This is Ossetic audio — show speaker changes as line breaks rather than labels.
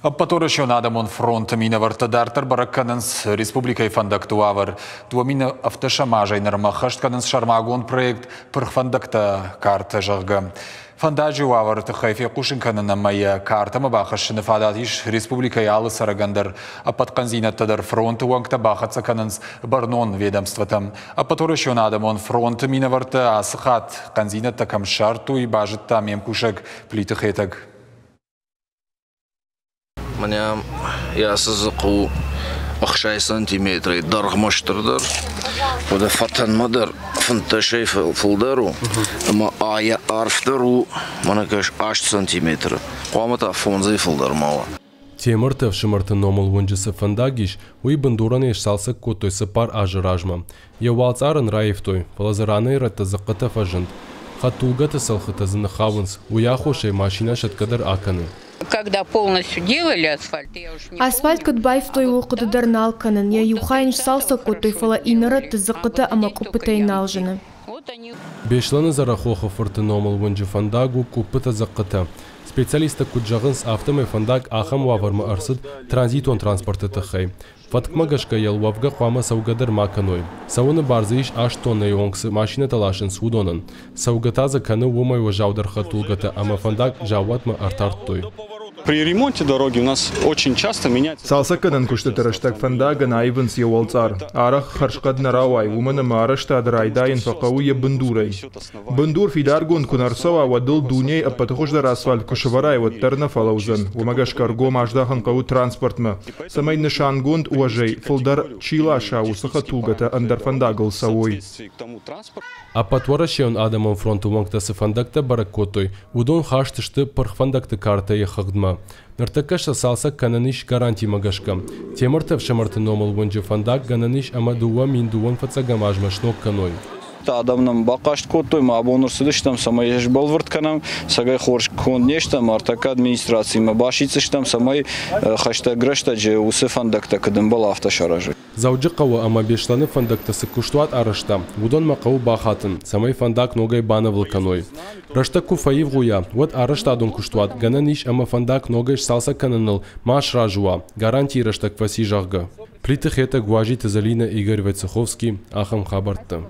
Ӕппӕтуӕрӕсеон адӕмон фронты минӕвӕрттӕ дарддӕр бӕрӕг кӕнынц республикӕйы фӕндӕгты уавӕр. 2017 азӕй нырмӕ ӕххӕст кӕнынц сӕрмагонд проект «Пырх фӕндӕгтӕ картӕ», зӕгъгӕ. Фӕндаджы уавӕры тыххӕй фехъусын кӕнын ӕмӕ йӕ картӕмӕ бахӕссыны фадат ис республикӕйы алы цӕрӕгӕн дӕр. Ӕппӕт хъӕндзинӕдтӕ дӕр фронты уӕнгтӕ бахӕццӕ кӕнынц бӕрнон ведомствотӕм. Ӕппӕтуӕрӕсеон адӕмон фронты минӕвӕрттӕ ацы хатт хъӕндзинӕдтӕ кӕм ссардтой, базыдта ме мкусӕг Плиты Хетӕг.
Мӕнӕ йӕ ацы дзыхъ у 60 сантиметрӕй дӕргъмӕ стырдӕр, уӕдӕ фӕтӕнмӕ дӕр 15-ӕй фылдӕр у, ӕмӕ айӕ арфдӕр у, мӕнӕ кӕс, 8 сантиметры. Хъуамӕ та фондзӕй фылдӕр ма уа.
Темырты ӕфсымӕрты номыл уынджы цы фӕндаг ис, уый бындуронӕй сцалцӕг кодтой 4 азы размӕ. Йӕ уӕлцъар ын раивтой, фӕлӕ дзы ранӕй-рӕтты дзыхъхъытӕ фӕзынд. Хӕдтулгӕты цӕлхытӕ дзы ныххауынц, уый аххосӕй машинӕ сӕтгӕ дӕр акӕны.
Когда полностью делали асфальт, я уж не
Асфальт куыд баивтой, ууыл хъуыды дӕр нал кӕнын. Йӕ иу хай йын сцалцӕг кодтой, фӕлӕ иннӕ рӕтты дзыхъхъытӕ ӕмӕ къуыппытӕй нал зыны.
Беслӕны Дзӕрӕхохы фырты номыл уынджы фӕндаг у къуыппытӕ-дзыхъхъытӕ. Специалисттӕ куыд зӕгъынц, афтӕмӕй фӕндаг ахӕм уавӕрмӕ ӕрцыд транзитон транспорты тыххӕй. Фӕткмӕ гӕсгӕ йыл уӕвгӕ хъуамӕ цӕугӕ дӕр ма кӕной. Цӕуыны бар дзы ис 8 тоннӕйы онг цы машинӕтӕ ласынц, уыдонӕн. Цӕугӕ та дзы кӕны уымӕй уӕззаудӕр хӕдтулгӕтӕ ӕмӕ фӕндаг заууатмӕ ӕртардтой.
При ремонте дороги у нас очень часто меняется.
Цалцӕггӕнӕн куыстыты рӕстӕг фӕндагӕн аивынц йӕ уӕлцъар. Арӕх хӕрзхъӕд нӕ рауайы, уымӕн ӕмӕ арӕзтады райдайын фӕхъӕуы йӕ бындурӕй. Бындур фидаргонд куы нӕ рцӕуа, уӕд ыл дунейы ӕппӕты хуыздӕр асфальт куы сӕвӕрай, уӕддӕр нӕ фӕлӕудзӕн. Уымӕ гӕсгӕ ӕргом аздахын хъӕуы транспортмӕ, цӕмӕй нысангонд уӕзӕй фылдӕр чи ласа, уыцы хӕдтулгӕтӕ ӕндӕр фӕндагыл цӕуой.
Ӕппӕтуӕрӕсейон адӕмон фронты уӕнгтӕ цы фӕндӕгтӕ бӕрӕг кодтой, уыдон хаст сты пырх фӕндӕгты картӕйы хыгъдмӕ. Ныртӕккӕ сӕ цалцӕг кӕнӕн ис гарантимӕ гӕсгӕ. Темырты ӕфсымӕрты номыл уынджы фӕндаг гӕнӕн ис ӕмӕ 2002 фыццӕгӕм азмӕ сног кӕной.
Адӕм нӕм бахъаст кодтой, ма абон ӕрцыдыстӕм, цӕмӕй сбӕлвырд кӕнӕм, цӕгӕй хорз конд не стӕм, ӕртӕккӕ администрацимӕ басиддзыстӕм, цӕмӕй хӕстӕг рӕстӕджы уыцы фӕндӕгтӕ куыд ӕмбӕлы, афтӕ саразой.
Дзӕуджыхъӕуы ӕмӕ Беслӕны фӕндӕгтӕ цы куыстуат арӕзта, уыдонмӕ хъӕуы бахатын, цӕмӕй фӕндаг ногӕй банывыл кӕной. Рӕстӕг куы фӕивгъуыйа, уӕд арӕзтадон куыстуат гӕнӕн ис ӕмӕ фӕндаг ногӕй сцалцӕг кӕныныл ма сразы уа, гарантийы рӕстӕг фӕци, зӕгъгӕ. Плиты Хетӕг, Уазиты Зӕлинӕ, Игорь Войцеховский, ахӕм хабӕрттӕ.